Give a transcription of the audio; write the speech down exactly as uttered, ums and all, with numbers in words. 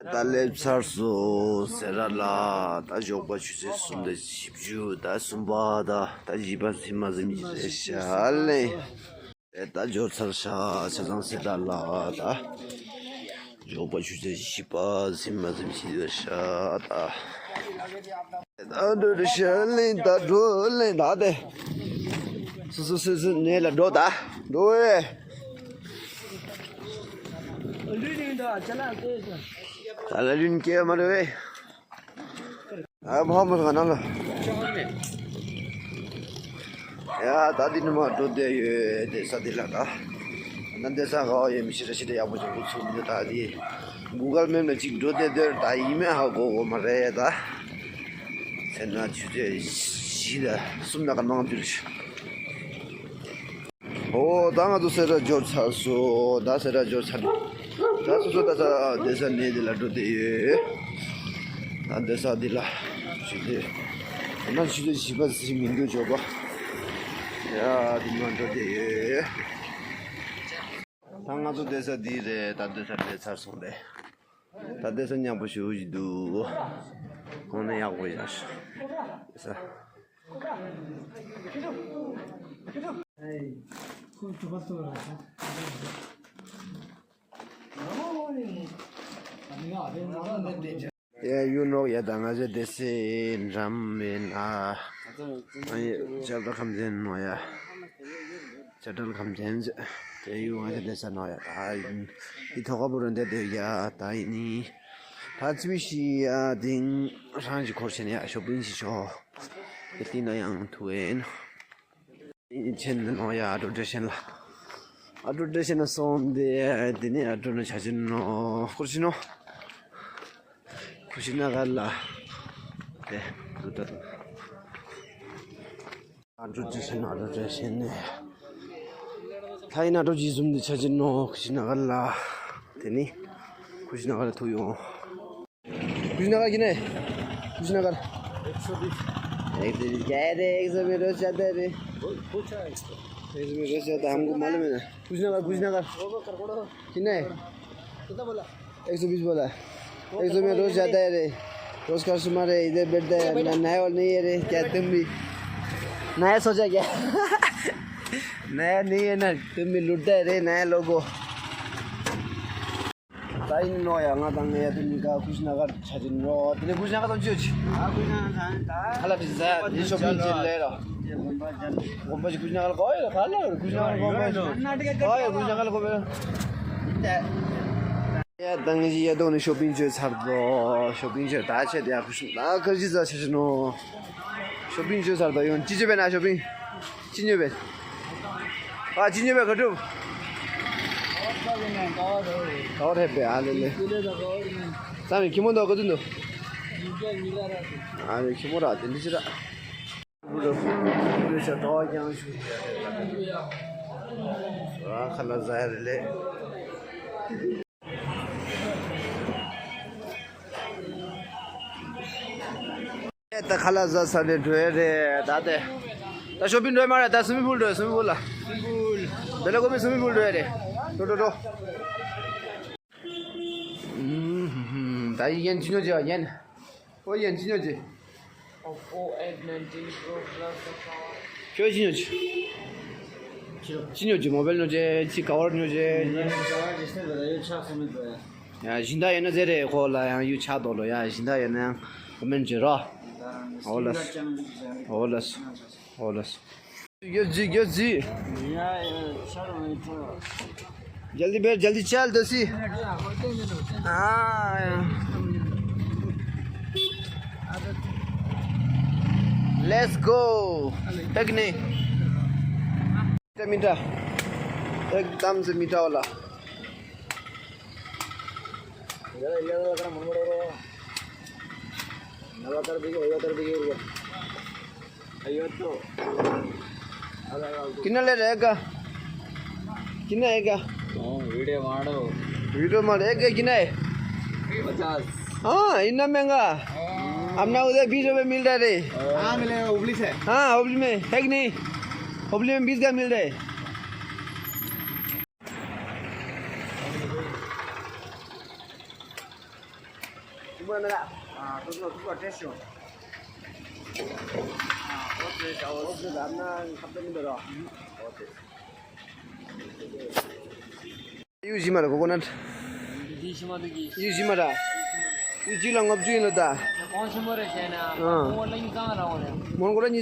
ད་སླེབས་ཚར་སོང་ཟེར་ར་ལ། ད་ཞོགས་པ་ཆུ་ཚོད་གསུམ་དང་བཞི་བཅུ། ད་གསུམ་པ་ད་ད་བཞི་པ་ཟིན་མ་ཟིན་གྱི་རེད་ཤག་ལེ། ད་འབྱོར་ཚར་ཤག་ཆ་ཚང་ཟེར་ར་ལ། ད་ཞོགས་པ་ཆུ་ཚོད་བཞི་པ་ཟིན་མ་ཟིན་གྱི་རེད་ཤག་ད། ད་འགྲོ་རེད་ཤག་ལེ། ད་འགྲོ་ལེ་ད་དེ། སོ་སོ་སོ་སོ་གནས་ལ་འགྲོ་ད། འགྲོ་ཨེ། ད་ལ་ལུན་སྐྱེ་མ་རེད་བས། ཨ་མ་མ་ག་ན་ལ། ཡ་ད་འདི་ནི་མ་འགྲོ་བསྡད་ཡོད་བསྡད་ས་འདི་ལ་ད། ད་འདི་ས་ག་བ་ཡོད་མི་ཤེས་ར་ཤི་ད་ཡག་པོ་ཅིག་འགོ་ཚུགས་མི་འདུག་ད་འདི། གུ་གལ་མེབ་ལ་ཅིག་འགྲོ་བསྡད་དེར་ད་ཡིན་མེད་ཧ་གོ་གོ་མ་རེད་ད། ཟེར་ན་ཆུ་ཚོད་བཞི་ལ་གསུམ་ལ་ག་ནང་འཛུལ་ཤག་ཨོ་ད་ང་ཚོ་སེ་ར་འབྱོར་ཚར་སོང་། ད་སེ་ར་འབྱོར་ཚར་འདུག་ད་སོ་སོ་ད་ས་བསྡད་ས་གནས་འདི་ལ་འགྲོ་བསྡད་ཡོད། ད་བསྡད་ས་འདི་ལ་ཞུ་བསྡད། ད་ན་ཆུ་ཚོད་བཞི་པ་ཟིན་མི་འདུག་འབྱོར་པ། ཡ་འདི་མ་འགྲོ་བསྡད་ཡོད། ད་ང་ཚོ་བསྡད་ས་འདི་རེད། ད་བསྡད་ས་བསྡད་ཚར་སོང་རེད། ད་བསྡད་ས་མཉམ་པོ་ཞུ་བཞིན་འདུག་ཁོང་ནི་ཡག་པོ་ཡག་ཤག་བསྡད་ས། ཡ་ཡུ་ནོག་ཡ་ད་ང་ཚོ་བསྡད་སའི་འགྲམ་ཡིན་ཨ། ཨ་ཡེ་ཅ་ལག་ཁམ་ཚན་ནོ་ཡ། ཅ་ལག་ཁམ་ཚན་ཟེར། དེ་ཡུ་ང་ཚོ་བསྡད་ས་ནོ་ཡ་ད་ཡིན། ཡི་ཐོག་ཁ་བུ་རུ་འདི་བསྡད་ཡ་ད་ཡིན་ནི། ད་ཙི་བི་ཤི་ཡ་དིང་རང་གི་འཁོར་ཆེན་ཡ་ཤོ་པིང་ཞིག་ཤོག་དེ་ལྟ་ན་ཡང་ཐུ་ཡིན། ཆེན་ནོ་ཡ་ཨ་ཏོ་ཏྲེ་ཤན་ལ། ཨ་ཏོ་ཏྲེ་ཤན་ལ་སོང་སྟེ་དེ་ནས་ཨ་ཏོ་ནས་ཆ་ཆེན་ནོ་ཁུར་ཤི་ནོ། ཁུར་ཤི་ན་ག་ལ། དེ་ཨ་ཏོ་ཏྲེ་ཤན་ཨ་ཏོ་ཏྲེ་ཤན་ནས། ད་ཡིན་ཨ་ཏོ་ཇི་ཟུམ་དེ་ཆ་ཆེན་ནོ་ཁུར་ཤི་ན་ག་ལ། དེ་ནས་ཁུར་ཤི་ན་ག་ལ་ཐུག་ཡོང་། कुशीनगर किने? कुशीनगर। एक सौ बीस। एक सौ बीस क्या है रे, एक सौ में रोज जाता है रे। बहुत, बहुत अच्छा है इसका। एक सौ में रोज जाता है, हमको मालूम है ना। कुशीनगर, कुशीनगर। वो, वो कर, करो। किने? कितना बोला? एक सौ बीस बोला। एक सौ में रोज जाता है रे। रोज कस्टमर है, इधर बैठता है। नया वाला नहीं है रे, क्या तुम भी नया सोचा क्या? नया नहीं है ना, तुम भी लूटता है रे नया लोगों को। ད་ཡིན་ནོ་ཡ་ང་དང་ངའི་ཡ་དེ་གཉིས་ཀ་ཀུ་ཤི་ན་གར་ཆ་ཅིན་རོ། དེ་ནས་ཀུ་ཤི་ན་གར་དང་ཅི་ཡོད་ཅི། ཨ་ཀུ་ཤི་ན་གར་དང་ད། ཁ་ལག་ཅིག་ཟ་ཡ་དེ་ཤོ་པིང་ཅིག་ལས་རོ། དགོན་པ་ཅིག་ཀུ་ཤི་ན་གར་གོ་ཡོད་ཁ་ལག་ཀུ་ཤི་ན་གར་གོ་ཡོད། གོ་ཡོད་ཀུ་ཤི་ན་གར་གོ་ཡོད། ཡ་ད་ངས་ཅིག་ཡ་དོ་ནས་ཤོ་པིང་ཅིག་ཚར་དོ། ཤོ་པིང་ཅིག་ད་ཆེ་དེ་ཡ་ཀུ་ཤི་ན་གར་ཅིག་ཟ་ཆ་ཅིན་རོ། ཤོ་པིང་ཅིག་ཚར་དོ་ཡོང་ཅི་ཅི་བས་ན་ཤོ་པིང་། ཅི་ཉོས་པས། ཨ་ཅི་ཉོས་པས་ག་སྒྲུབ། ག་བར་ཧེ་པས་ཨ་ལེ་ལེ། ཙམ་ཁྱི་མོ་འདུག་ག་ཚོད་འདུག་ཨ་ལེ་ཁྱི་མོ་ར་དེ་འདི་ཅི་ར། ཨ་ཁ་ལག་ཟ་ཡ་རེད་ལེ། ད་ཁ་ལག་ཟ་ས་ནས་འགྲོ་ཡ་རེད་ད་དེ། ད་ཤོ་པིང་འགྲོ་ཡ་མ་རེད་ད་སུ་མི་ཕུལ་འགྲོ་ཡ་སུ་མི་ཕུལ་ལ། སུ་མི་ཕུལ། དེ་ལ་ཀོ་མི་སུ་མི་ཕུལ་འགྲོ་ཡ་རེད། འགྲོ་འགྲོ་འགྲོ། ད་ཡན་ཅི་ཉོ་ཅི་ཡན། ཨོ་ཡན་ཅི་ཉོ་ཅི། Oppo F nineteen Pro Plus account. ཁྱོད་ཅི་ཉོ་ཅི། ཅི་ཉོ་ཅི་མོ་བལ་ཉོ་ཅི་ཅི་ཀ་བར་ཉོ་ཅི། ཡ་ཞིན་ད་ཡོད་ན་ཟེར་རེ་ཁོ་ལ་ཡང་ཡུ་ཆ་དོ་ལོ་ཡ་ཞིན་ད་ཡོད་ན་ཡང་ཀོ་མེན་ཅི་རོ། ཨོ་ལ་ཨོ་ལ་ཨོ་ལ། ཡོད་ཟི་ཡོད་ཟི། जल्दी बैठ जल्दी चल दोसी। हाँ। Let's go। एक नहीं। मीठा मीठा। एकदम से मीठा वाला। कितना ले रहे हैं का? कितना है का? वीडियो मारो। वीडियो मारो। एक का कितना है? पचास। हाँ, इतना महंगा। अपना उधर बीस रुपए मिल रहा रे। हाँ, मिलेगा हुबली से। हाँ, हुबली में है कि नहीं? हुबली में बीस का मिल रहा है। ཐུག་པ་ན། ཨ། ཐུག་པ་ཐུག་པ་ཏྲེ་ཤོ། ཨ། ཨོ་ཏྲེ་ཤོ། ཨོ་ཏྲེ་ཤོ་ཨ་ན་ཁ་པེ་ནི་འདི་རོ། ཨོ་ཏྲེ་ཤོ། ཡུ་ཞི་མ་ར་ཀོ་ཀོ་ནཊ། ཡུ་ཞི་མ་ར། ཡུ་ཞི་མ་ར། ཡུ་གཅིག་ལ་ལྔ་བཅུ་ཡིན་ལ་ད། གོང་ཆེན་པོ་རེད་བཤད་ན། ཨ། ཁོ་བོ་ལ་ཉིས་སྟོང་ར་འོ་རེད། མོན་གོ་ལ་ཉིས།